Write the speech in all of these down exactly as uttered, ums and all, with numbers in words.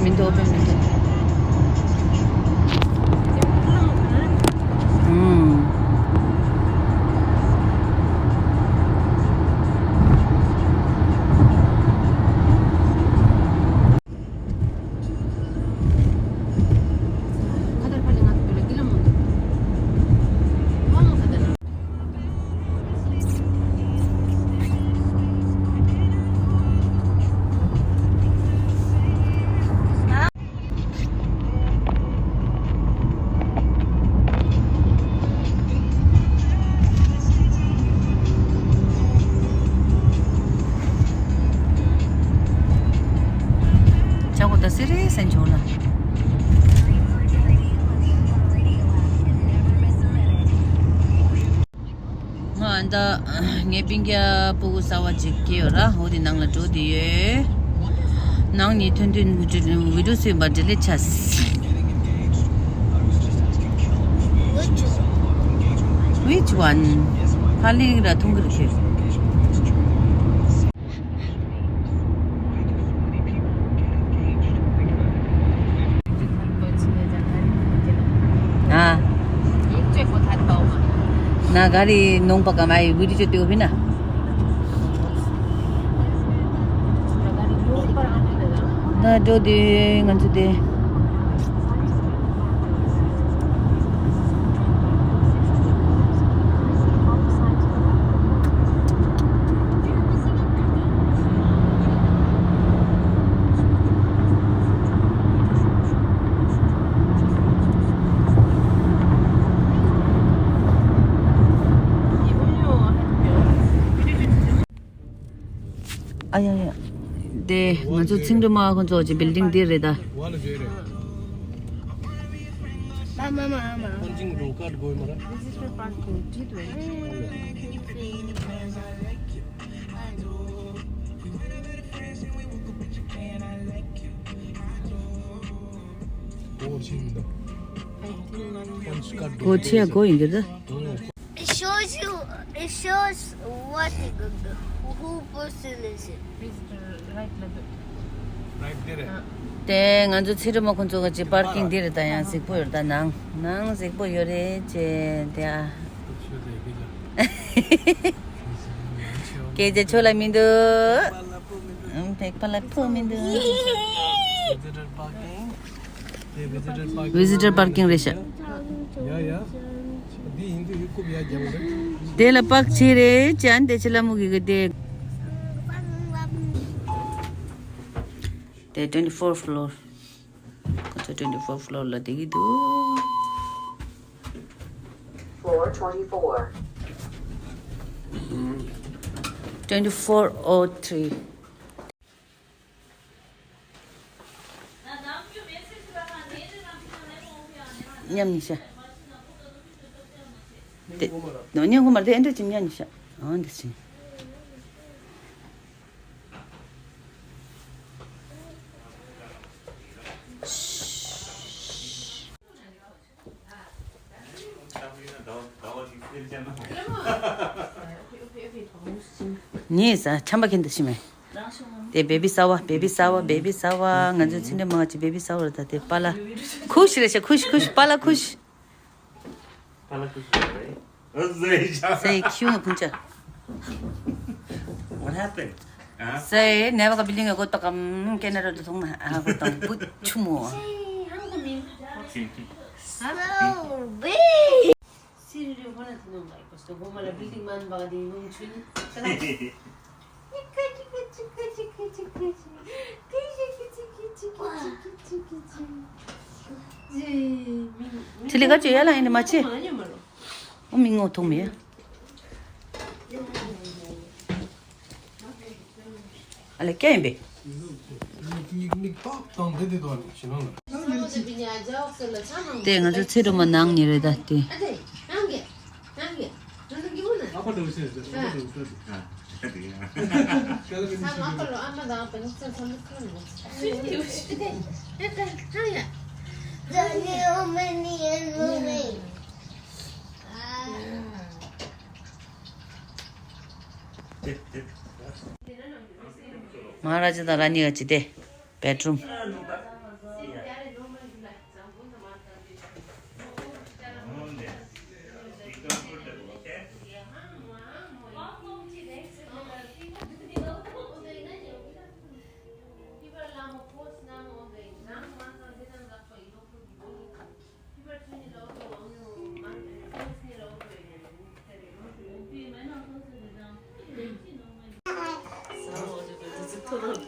མི་འདུག་ཨོ་པན་མི་འདུག་ཨུམ། ཆ་གོ་ད་སི་རི་སན་ཆོག་ལ། ང་ཨ་ད་ངའི་སྤུན་ཀྱག་སྤུ་གུ་གསར་བ་ཅིག་སྐྱེས་ཡོད་ར། འོ་དེ་ནང་ལ་འགྲོ་དེ་ཡོད། ནང་ནས་ཐོན་དུས་བི་ཌིའོ་བཟོས་པ་ཌི་ལིཊ་བྱས། Which one? ཧ་ལིང་ར་ཐུང་གི་རེད་ཁྱོད། ཨ། ན་ག་རེ་ནོང་པ་ག་མ་ཡི་བི་ཌིའོ་ཅོ་ཏེ་བི་ན། ད་འགྲོ་དེ་ང་ཚོ་དེ། ཨ་ཡ་ཡ། དེ་ང་ཚོ་ཚིག་འབྲུ་མ་ཁོ་ཚོ་ཅི་བིལ་ཌིང་འདི་རེད་ད། གོ་ཆེ་གོ་ཡིན་གྱི་རེད། It shows you, it shows what, who person is it? དེ་ང་ཚོ་ཚེ་རིང་མ་ཁོང་ཚོ་གི་པར་ཀིང་འདི་རེད་ད། ཡང་གཟིགས་པོ་ཡོད་ད། ནང་ནང་གཟིགས་པོ་ཡོད་རེད་ཅེ་དེ་ཨ། སྐད་ཆ་ཆོ་ལ་མི་འདུག་ཨང་། ཕེག་པ་ལ་ཕུ་མི་འདུག Visitor parking རེད་ཤག་དེ་ལ་པག་ཆེ་རེད་ཅན་དེ་ཆེ་ལ་མུ་གི་གི་དེ། དེ་twenty four floor. ཁོ་ཚོ་twenty four floor ལ་བསྡད་ཀྱི་འདུག Floor twenty four. Twenty four oh three. མཉམ་ཉི་ཤ། དེ་ནོ་ཉན་གོ་མར་དེ་ཨེ་འདྲ་ཅིག་མཉམ་ཉི་ཤ། ཨང་འདི་ཅིག་ངས་ཟ་ཆམ་པ་ཁྱེར་འདི་ཤི་མེད། དེ་བེ་བི་ས་བ། བེ་བི་ས་བ། བེ་བི་ས་བ། ང་ཚོའི་ཚེ་འདི་མ་ཅི་བེ་བི་ས་བ་རེད་ད། དེ་པ་ལ་ཁུ་ཤི་རེད་ཤ། ཁུ་ཤི་ཁུ་ཤི་པ་ལ་ཁུ་ཤི། Say cute ཕུན་ཆ། What happened? Say never go building a go to come can I to thong a go to put chumo. Sorry. Siri ri hona tino mai ko sto go mala building man ba di nung chuni. ཁྲི་ལི་ཀ་ཅོ་ཡ་ལ་ཡིན་ནི་མ་ཆེ། ཨོ་མི་ངོ་ཐོང་མེ། ཨ་ལེ་ཀྱ་ཡིན་པས། དེ་ང་ཚོ་ཚེ་རུ་མ་ནང་ཉེ་རེད་ད་དེ། མ་ཧ་ར་ཇ་དང་ར་ནི་ག་ཅི་དེ་བེད་རུམ།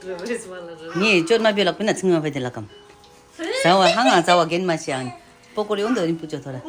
ངས་ཅོ་མ་བེ་ལག་པི་ན་ཚིང་མ་བེ་དེ་ལག་གམ། ཟ་བ་ཧང་ང་ཟ་བ་རྒན་མ་ཤེས་ཨང་། པོ་ཀོ་རི་འོན་དོ་རིན་པོ་ཅོ་ཐོ་ར།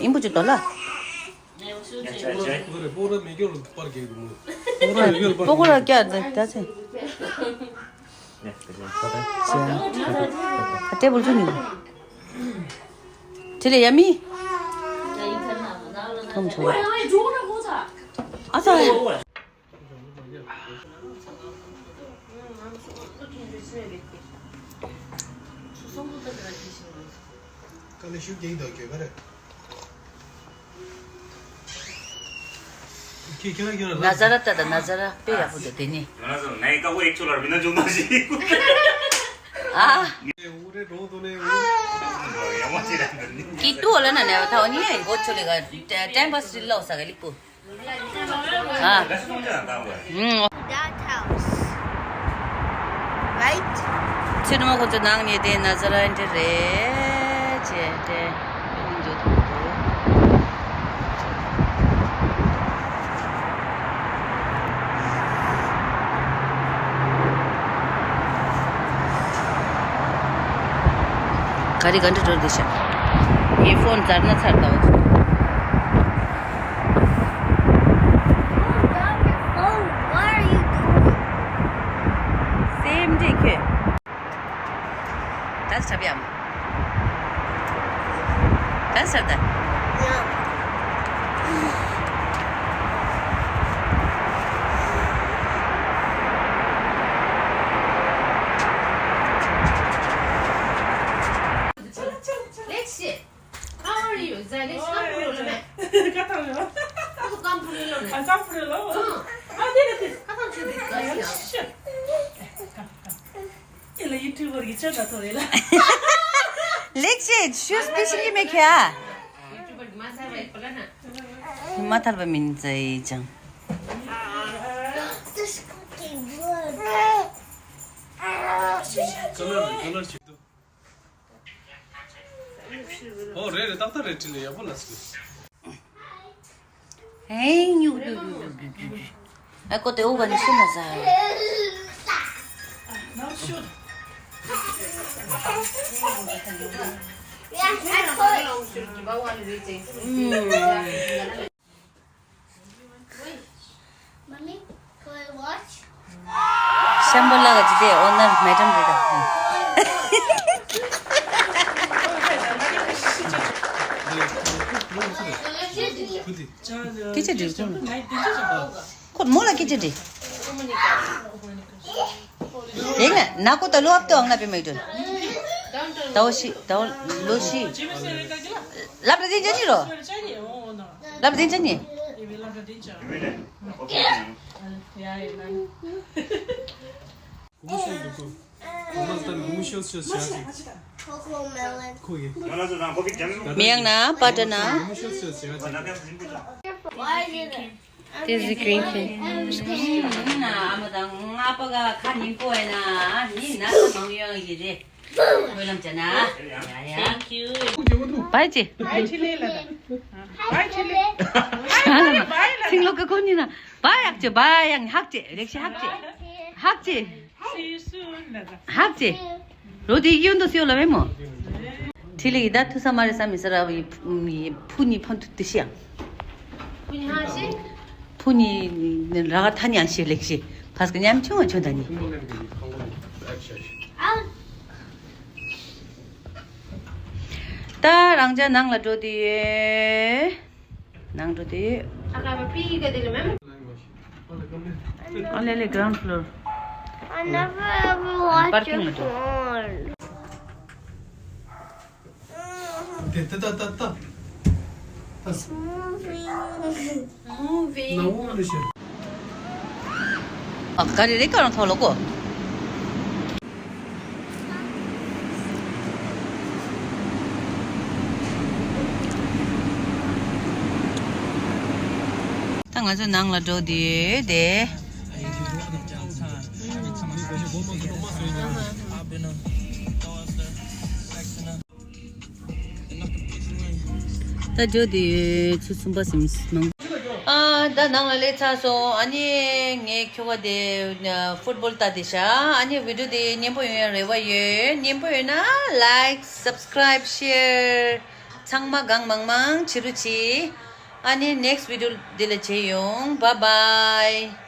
ཨིན་པོ་ཅོ་ཏོ་ལ། པོ་ཀོ་ར་ཀྱ་ད་ད་ཚེ། ཨ་ཏེ་བུལ་ཅུ་ནི། ཁྲི་ལེ་ཡ་མི། ཐོམ་ཆོ། ཨ་ཙ། ན་ཛ་ར་ཏ་ད་ན་ཛ་ར་དཔེ་ཡག་པོ་འདུག་དེ་ནི། ང་ཚོ་ངའི་ཀ་བོ་ཨེག་ཆོ་ལར་མི་ན་འཇོག་མ་ཞིག་ཨ། ཀི་ཏུ་ལ་ན་ནས་ཐའོ་ནི་འགོ་ཆོ་ལི་ག་ཊའིམ་པཱ་སི་རི་ལོ་ས་ག་ལི་པུ། ཨ། That house. Right? ཚེ་ནུ་མ་ཁོ་ཚོ་ནང་ནས་དེ་ན་ཛ་ར་འདྲ་རེད་ཅེས་དེ་མི་འཇོག་ཐུབ་འདུག་ག་རེ་ག་འདྲ་འགྲོ་འདི་ཤག་ངའི་ཕོན་ཛར་ན་ཚར་ལྟ་བ། སེམས་འདྲེ་ཁྱོད། ད་ཚར་ཡམ། ད་ཚར་ད། How are you? ཛ་ལེ་ཤ་ཀམ་ཕུ་རུ་ལོ་མེ། ཀམ་ཕུ་རུ་ལོ་མེ། ཨ་ཀམ་ཕུ་རུ་ལོ། ཨ་ཀམ་ཕུ་རུ་ལོ། ཨ་དེ་ལ་དེ། ཨ་ཀམ་ཕུ་རུ་ལོ། ཨེ་ལ་ཡུ་ཊུབ་པར་གྱི་ཆོས་ད་ཐོ་རེ་ལ། ལེགས་བཤད་ཤུས་པི་ཤིང་གི་མེ་ཁྱ། ཡུ་ཊུབ་པར་གྱི་མ་ཚར་བའི་པ་ལ་ན། མ་ཐར་པ་མིན་ཙེ་ཅང་། This cooking good. ཀ་ལར་ཀ་ལར་ཆེ། ཨོ་རེད་རེད། ཏག་ཏག་རེད། ཁྲིད་ནས་ཡག་པོ་ལ་སི། ཧེ་ཉུག་ཉུག་ཉུག་ཉུག་ཉུག་ཉུག་ཨ་ཀོ་དེ་འུ་ག་ནི་ཤི་ན་ཟ། Mommy, can I watch? ཤམ་བུ་ལ་ག་ཅི་དེ་ཨོ་ནར་མེ་ཌམ་རེད་ད། སྐད་ཆ་འདྲི་ཁོ་མོ་ལ་སྐད་ཆ་འདྲི། དེ་ན་ན་ཀོ་ད་ལོ་ཨབ་ཏུ་ཨང་ན་པེ་མེ་ཏུ། ད་འོ་ཤི་ད་འོ་ལོ་ཤི། ལབ་ར་དེ་ཅན་ནི་རོ། ལབ་ར་དེ་ཅན་ནི། Coco melon. མི་ཡང་ན་པ་ཏྲ་ན། Why is it? This is green tea. ཨ་མ་དང་ང་པ་ག་ཁ་ཉིན་པོ་ཡིན་ན་ནི་ན་ས་མང་ཡོང་ཡི་རེད། ཝེ་ལམ་ཅན་ན། ཡ་ཡ། Thank you. བའི་ཅི། བའི་ཆི་ལེ་ལ་ད། བའི་ཆི་ལེ། ཚིང་ལོ་ཀ་ཁོ་ནི་ན། བ་ཡག་ཅེ་བ་ཡང་ཧག་ཅེ་ལེགས་ཤི་ཧག་ཅེ། ཧག་ཅེ། See you soon ལ་ད། ཧག་ཅེ། རོ་དེ་ཡོན་དུ་སེའུ་ལ་བེ་མོ། ཁྲི་ལི་ཡི་ད་ཐུ་ས་མ་རེ་ས་མི་ས་ར་བི་ཕུ་ནི་ཕན་ཐུ་ཏི་ཤི་ཡང་། ཕུ་ནི་ཧ་ཤི། ཕུ་ནི་ར་ག་ཐ་ནི་ཨ་ཤི་ལེགས་ཤི་ཕ་སྐད་ཉམ་ཆུང་བ་ཆུང་ད་ནི། ད་རང་ཅག་ནང་ལ་འགྲོ་དུས་ཡོད། ནང་འགྲོ་དུས། ཨ་ལེ་ལེ་ground floor. I never ever watch your phone. ཏེ་ཏ་ཏ་ཏ་ཏ། Moving. Moving. ནང་འོག་ལ་ཤར། ཨ་ག་རེ་རེད་ཀ་རང་ཐོག་ལ་གོ། ད་ང་ཚོ་ནང་ལ་འགྲོ་དུས་དེ། ད་འགྲོ་དུས་ཚོ་གསུམ་པ་སེམས་མང་། ཨ་ད་ནང་ལ་སླེབས་ཚར་སོང་། ཨ་ནི་ངས་ཁྱོ་ག་དེ་ཕུཊ་བོལ་ལྟ་དེ་ཤ། ཨ་ནི་བི་ཌི་ཡོ་དེ་སྙན་པོ་ཡོང་ཡ་རེ་བ་ཡོད། སྙན་པོ་ཡོད་ན་ལའིཀ་སབ་སི་ཀ་རའིབ་ཤེར་ཚང་མ་གང་མང་མང་བྱེད་རོགས་གྱིས། ཨ་ནི་ནེག་སི་ཊི་བི་ཌི་ཡོ་དེ་ལ་མཇལ་ཡོང་། བཱའི་བཱའི།